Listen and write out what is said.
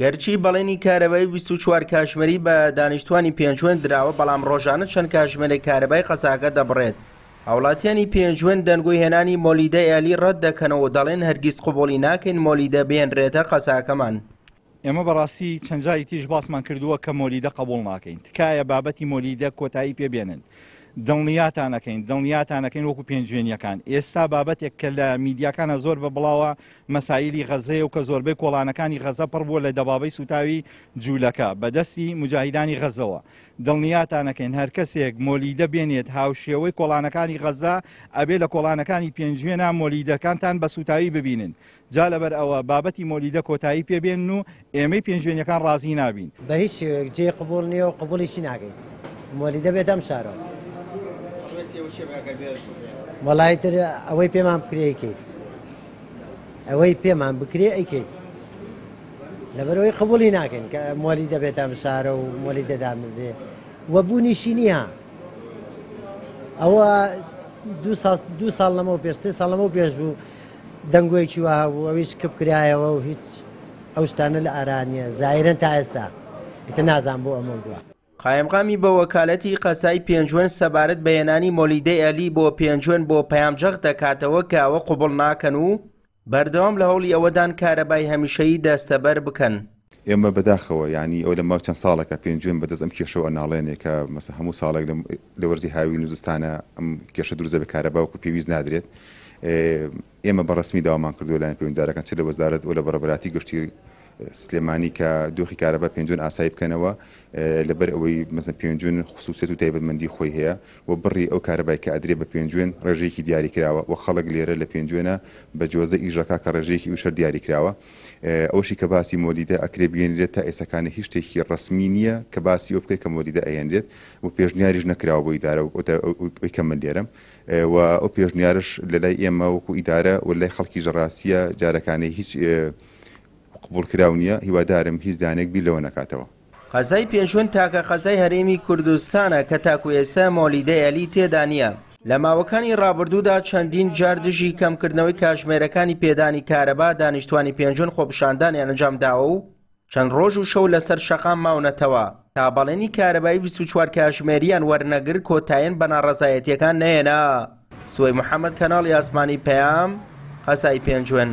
گەرچی بەڵێنی کارەبای 24 کاژمێری بە دانیشتوانی پێنجوێن دراوە، بەڵام ڕۆژانە چەند کاژمێرێک کارەبای قەزاکە دەبڕێت. هاوڵاتیانی پێنجوێن دەنگۆی هێنانی مۆلیدەی ئەهلی ڕەت دەکەنەوە و دەڵێن هەرگیز قبوڵی ناکەین مۆلیدە بهێنرێتە قەزاکەمان. ئێمە بەڕاستی چەند جاری تریش باسمان کردووە کە مۆلیدە قبوڵ ناکەین، تکایە بابەتی مۆلیدە کۆتایی پێ بێنن. دڵنیاتان ئەکەین، دڵنیاتان ئەکەین وەکو پێنجوێنیەکان. ئێستا بابەتێک کە لە میدیاکانە زۆر بە بڵاوە مەسایلی غەزەیە و کە زۆربەی کۆڵانەکانی غەزە پڕ بووە لە دەبابەی سوتاوی جوولەکە بە دەستی موجاهیدانی غەزەوە. دڵنیاتان ئەکەین هەر کەسێک مۆلیدە بێنێت هاوشێوەی کۆڵانەکانی غەزە ئەبێ لە کۆڵانەکانی پێنجوێنا مۆلیدەکانتان بە سوتاوی ببینن. جا لەبەر ئەوە بابەتی مۆلیدە کۆتایی پێ بێنن و ئێمەی پێنجوێنیەکان ڕازی نابین. بە هیچ شێوەیەک جێی قبوڵ نییە و قبوڵیشی ناکەین مۆلیدە بێتە ئەم شارەوە. هەڵوێستی ئێوە چیە ئەگەر بێت؟ وەڵا ئیتر ئەوەی پێمان بکرێ ئەیکەین. ئەوەی پێمان بکرێ ئەیکەین. لەبەرئەوەی قبوڵی ناکەین کە مۆلیدە بێتە ئەم شارە و مۆلیدە دابنرێ و بوونیشی نییە. ئەوە دوو ساڵ لەمەو پێش سێ ساڵ لەمەو پێش بوو دەنگۆیەکی وا هەبوو ئەویش کپ کرایەوە و هیچ ئەو شتانە لە ئارا نییە زایرەن تا ئێستا ئیتر نازانم بۆ ئەمە و دوا. قایمقامی بە وەکالەتی قەزای پێنجوێن سەبارەت بە هێنانی مۆلیدەی ئەهلی بۆ پێنجوێن بۆ پەیام جەخت دەکاتەوە کە ئەوە قبوڵ ناکەن و بەردەوام لە هەوڵی ئەوەدان کارەبای هەمیشەیی دەستەبەر بکەن. ئێمە بەداخەوە یانی ئەوە لە ماوەی چەند ساڵێکە پێنجوێن بەدەست ئەم کێشەوە ئەناڵێنێ کە مەسە هەموو ساڵێک لە وەرزی هاوین و زستانە ئەم کێشە دروست دەبێت کارەبا وەکو پێویست نادرێت ئێمە بە ڕەسمی داوامان کردووە لایەن پەیوەندیدارەکان چ لە وەزارەت و لە بەڕێوەبەرایەتی گشتی سلێمانی کە دۆخی کارەبا پێنجوێن ئاسایی بکەنەوە لەبەر ئەوەی مەسەن پێنجوێن خسوسیەت و تایبەتمەندی خۆی هەیە و بڕی ئەو کارەبای کە ئەدرێ بە پێنجوێن ڕێژەیەکی دیاری کراوە و خەڵک لێرە لە پێنجوێنە بە جۆزە ئیشەکە کە ڕێژەیەکی ئەویش هەر دیاری کراوە ئەوەشی کە باسی مۆلیدە ئەکرێ بگەینرێت تا ئێسەکانە هیچ شتێکی ڕەسمی نییە کە باسی ئەو بکرێت کە مۆلیدە ئەهێنرێت و پێشنیاریش نەکراوە بۆ ئیدارە ئەوی کە من لێرەم و ئەو پێشنیارش لەلای ئێمە وەکو ئیدارە و لای خەڵکیش ڕاستیە جارەکانەی هیچ قبوڵکراو نییە هیوادارم هیچ دانێک بیر لەوە نەکاتەوە. قەزای پێنجوێن تاکە قەزای هەرێمی کوردستانە کە تاکو ئێستا مۆلیدەی ئەلی تێدا نییە. لە ماوەکانی ڕابردوودا چەندین جار دژی کەمکردنەوەی کاژمێرەکانی پێدانی کارەبا دانیشتوانی پێنجوێن خۆپیشاندانیان ئەنجامداوە و چەند ڕۆژ و شەو لەسەر شەقام ماونەتەوە تا بەڵێنی کارەبایی 24 کاژمێریان وەرنەگر کۆتایەن بە ناڕەزایەتیەکان نەهێنا. سوەی محەمەد کەناڵی ئاسمانی پەیام، قەزای پێنجوێن.